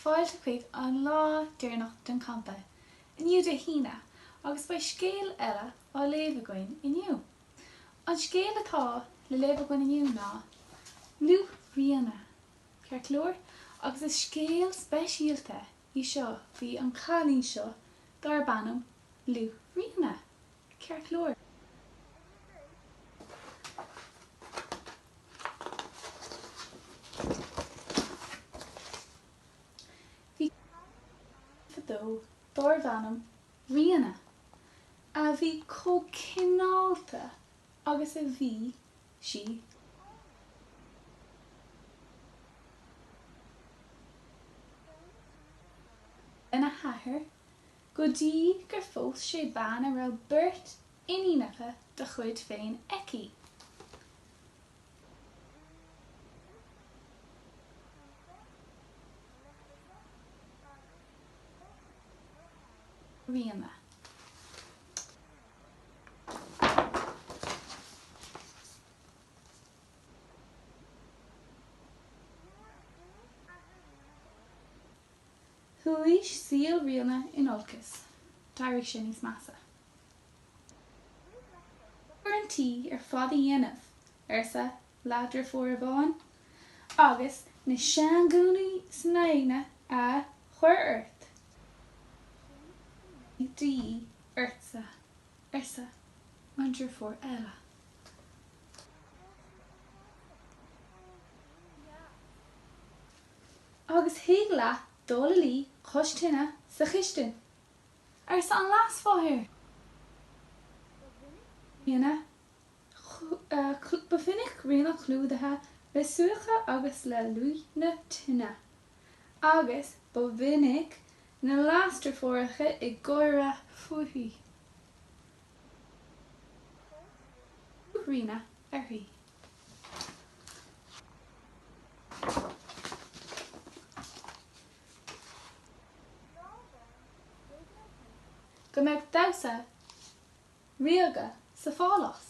Fáilte chuig an lá deireanach den champa, inniu Dé hAoine, agus beidh scéal eile á léamh againn inniu. An scéal atá le léamh againn inniu ná Lúth Ríona. Ceart go leor? Agus is scéal speisialta í seo faoi an chailín seo darb ainm Lúth Ríona. Ceart go leor? Bhí cailín fadó dárbh ainm Ríona, a bhí chomh cineálta agus a bhí sí lena hathair go dtí gur phós sé bean a raibh beirt iníonacha dá chuid féin aici. Ríona. Chuaigh saol Ríona in olcas. D'éirigh sé níos measa. Obair an tí ar fad a dhéanamh, arsa leathdheirfiúr amháin, agus na seanghúnaí snoite a chur ort. De dhíth ortsa, arsa an deirfiúr eile. Agus thig leat dul a luí cois tine sa chistin, arsa an leasmháthair. Ríona, Ba mhinic Ríona clúdaithe le súiche agus le luaith na tine, agus ba mhinic na leasdeirfiúracha ag gáire fúithi. Ríona uirthi. Go mbeadh damhsa ríoga sa phálás.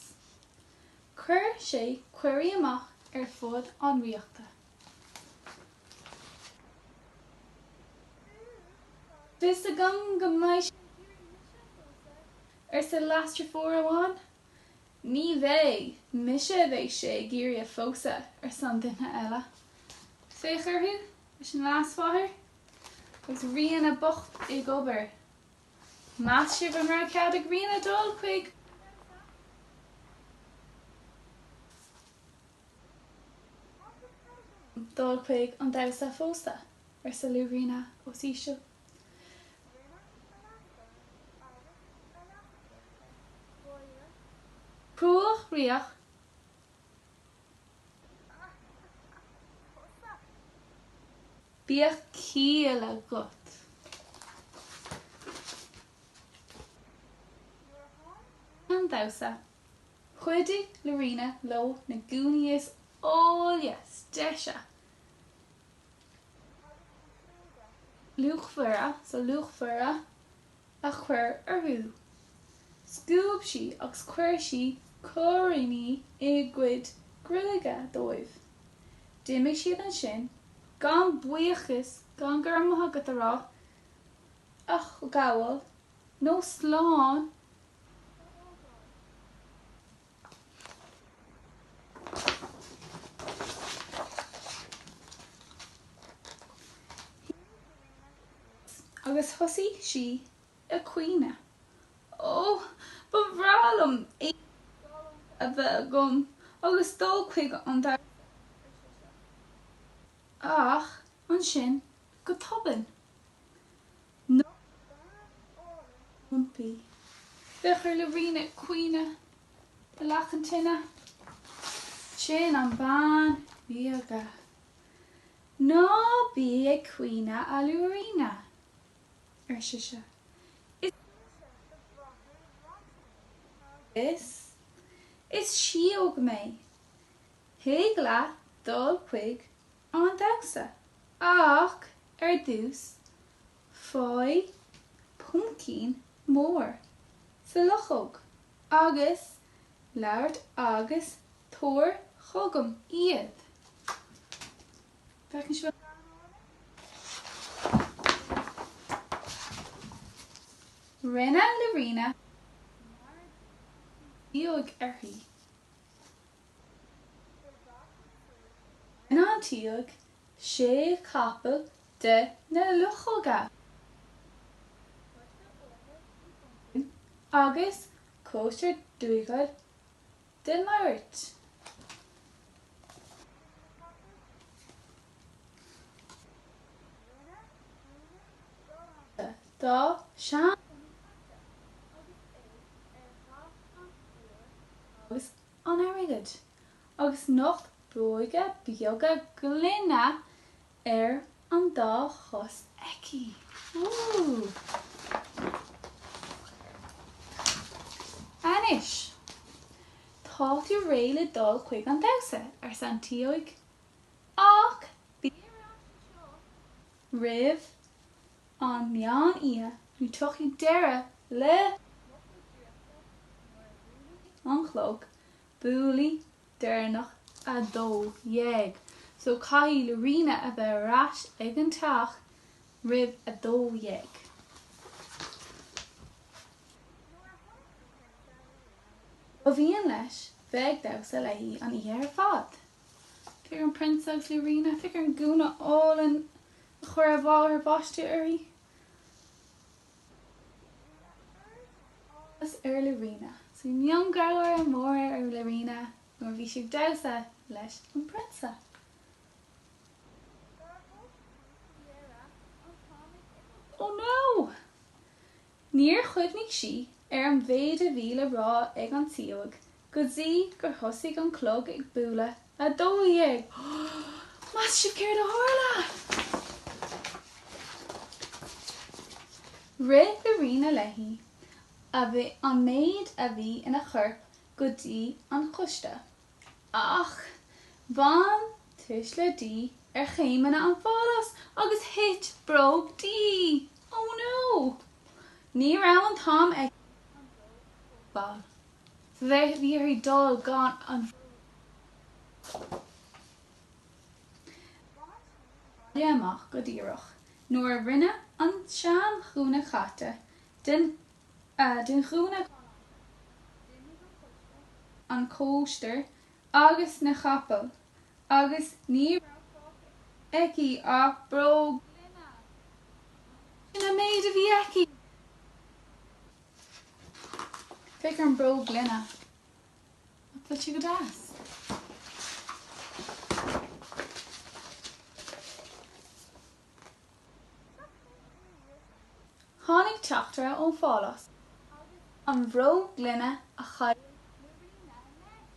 Chuir sé cuirí amach ar fud an ríochta. Fios agam go mbeidh sé ag iarraidh mise a phósadh, arsa leasdeirfiúr amháin. Ní bheidh, mise a bheidh sé ag iarraidh a phósadh, arsa an duine eile. Féach orthu, arsa an leasmháthair, agus Ríona bocht ag obair. Meas sibh an raibh cead ag Ríona dul chuig dul chuig an damhsa phósta? arsa Luaithríona os íseal. Cruach Ríogh. Bíodh ciall agat. An damhsa. Chuidigh Luaithríona leo na gúnaí is áille, is deise. Luachmhara, so luachmhara a chur orthu. Scuab sí agus chuir sí coiríní i gcuid gruaige dóibh. D'imigh siad ansin gan buíochas gan go raibh maith agat a rá, a ghabháil nó slán Agus thosaigh sí ag caoineadh. Ó, ba bhreá liom éadaí galánta a bheith agam agus dul chuig an damhsa, ar sise. Ach ansin, go tobann, Nocht bean álainn roimpi. Féach ar Luaithríona ag caoineadh i leac an tine. Sin an bean ríoga. Ná bí ag caoineadh, a Luaithríona, ar sise. Is mise do mháthair rata. Is is síóg mé. Thig leat dul chuig an damhsa, ach ar dtús faigh puimcín mór sa luchóg agus labhairt agus tabhair chugam iad. Feiceann sibh an bhean álainn? Rinne Lúiríona mar a d'iarr an tSióg uirthi. Rinne an tSióg sé chapall de na luchóga. Agus cóisir dúghail den malairt. Dá seanphony caite agus é ar dhath an óir agus an airgid, agus nocht bróga beaga gloine ar an dá chos aici. Ooh! Anois, tá tú réidh le dul chuig an damhsa, arsa an tSióg. Ach bí ar ais anseo roimh an meán oíche nó tiocfaidh deireadh le mo chuid draíochta nuair a bhuailfidh an clog bualadh deireanach 12. So caithfidh Lúiríona a bheith ar ais ag an teach roimh 12. Ba mhian leis bheith ag damhsa léi an oíche ar fad. Féach an prionsa agus Lúiríona, féach ar an gúna álainn a chuir a mháthair baisteadh uirthi. Áthas ar Lúiríona. So bhí miongháire mór ar Lúiríona nuair a bhí sí ag damhsa leis an bprionsa. Oh no! Níor chuimhnigh sí ar an mhéid a bhí le rá ag an tSióg go dtí gur thosaigh an clog ag bualadh 12. Meas sibh céard a tharla? Rith Lúiríona léi an méid a bhí ina chorp go dtí an cóiste. Ach bhain tuisle di ar chéimeanna an pháláis agus thit bróg di! Oh no! Ní raibh an t-am aici an bhróg a thógáil. So bhí uirthi dul gan an bhróg. Bhain sí an baile amach go díreach nuair a rinne an seanghúna caite den den ghúna galánta, d'imigh an cóiste, an cóisir agus na capaill agus ní raibh fágtha aici ach bróg ghloine. Sin an méid a bhí aici. Féach ar an bróg ghloine. Nach bhfuil sé go deas? Tháinig teachtaire ón phálás agus an bhróg ghloine a chaill Lúiríona leis.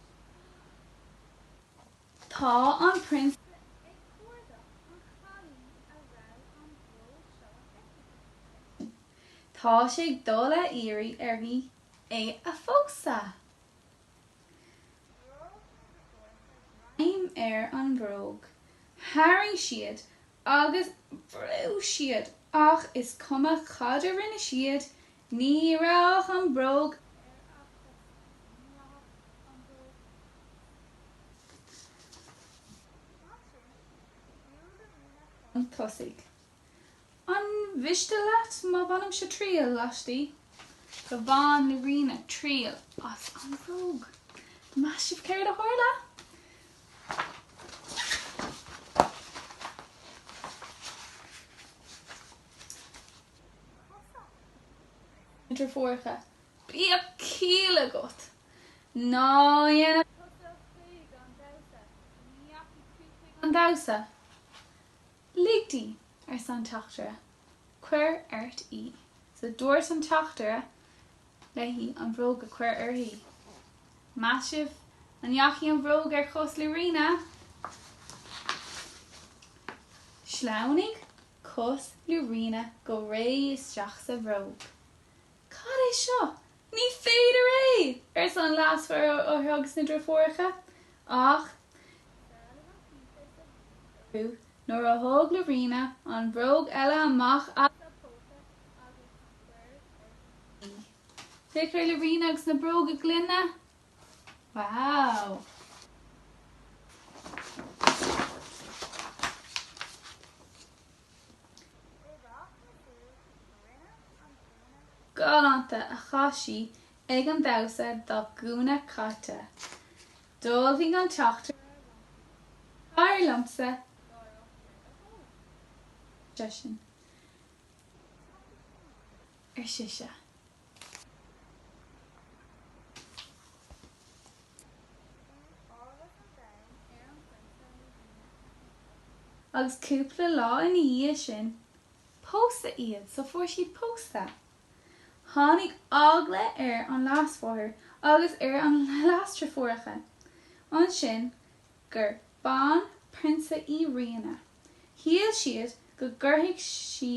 Tá an prionsa ag cuardach an chailín a raibh an bhróg seo aici, ar seisean. Tá sé ag dul a iarraidh uirthi é a phósadh. Greim ar an bhróg. Tharraing siad agus bhrúigh siad ach is cuma cad a rinne siad, ní raghadh an bhróg ar a cosa, ní raghadh an bhróg ar a cosa. Ansin, shiúil Lúiríona chun tosaigh. An mhiste leat má bhainimse triail aisti? So bhain Lúiríona triail as an bhróg. Meas sibh céard a tharla? Na deirfiúracha. Bíodh ciall agat! Ná dhéanadh tusa chuig an damhsa. Ní dheachaigh tú chuig an damhsa. Lig di, arsa an teachtaire, cuir ort í. So dúirt an teachtaire léi an bhróg a chur uirthi. Meas sibh an ndeachaigh an bhróg ar chos Lúiríona? Shleamhnaigh cos Lúiríona go réidh isteach sa bhróg. Cad é seo? Ní féidir é! arsa an leasmháthair agus na deirfiúracha. Ach tharla an t-iontas a bhí orthu nuair a thóg Lúiríona an bhróg eile amach as a póca agus chuir uirthi í. Féach ar Lúiríona agus na bróga gloine! Wow! galánta a chaith sí ag an damhsa dá gúna caite. D'ullmhaigh an teachtaire Tar liomsa láithreach, ar seisean. Ar sise. Agus cúpla lá ina dhiaidh sin, pósadh iad, so fuair siad pósta. Tháinig eagla ar an leasmháthair agus ar an leasdeirfiúracha ansin gur banphrionsa í Ríona. Shíl siad go gcuirfeadh sí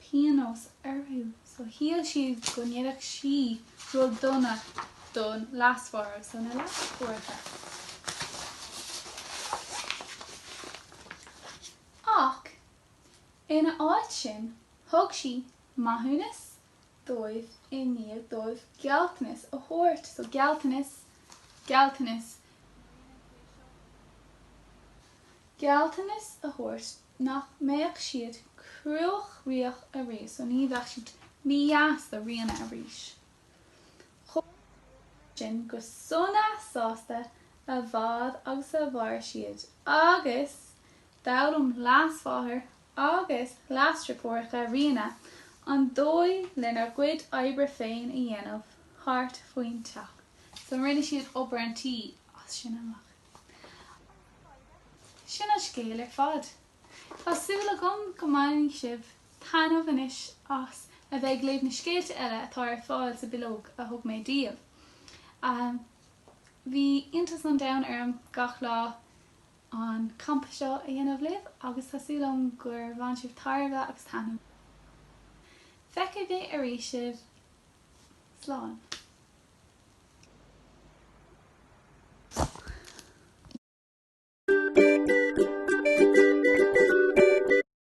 pionós orthu. So shíl siad go ndéanfadh sí rud dona don leasmháthair agus do na leasdeirfiúracha. Ach ina áit sin thug sí maithiúnas dóibh i ndiaidh dóibh gealltanas a thabhairt. So gealltanas, gealltanas, gealltanas a thabhairt nach mbeadh siad cruachroíoch arís, so ní bheadh siad mídheas do Ríona arís. Chuaigh sin go sona sásta a bhfad agus a mhair siad agus d'fhoghlaim leasmháthair agus leasdeirfiúracha Ríona an dóigh lena gcuid oibre féin a dhéanamh thart faoin teach. So rinne siad obair an tí as sin amach. Sin an scéal ar fad. Tá súil agam go mbainfidh sibh taitneamh anois as a bheith ag léamh na scéalta eile atá ar fáil sa bileog a thug mé daoibh. Bhí iontas an domhain orm gach lá an campa seo a dhéanamh libh agus tá súil agam gur bhain sibh tairbhe agus taitneamh. Feicfidh mé arís sibh. Slán.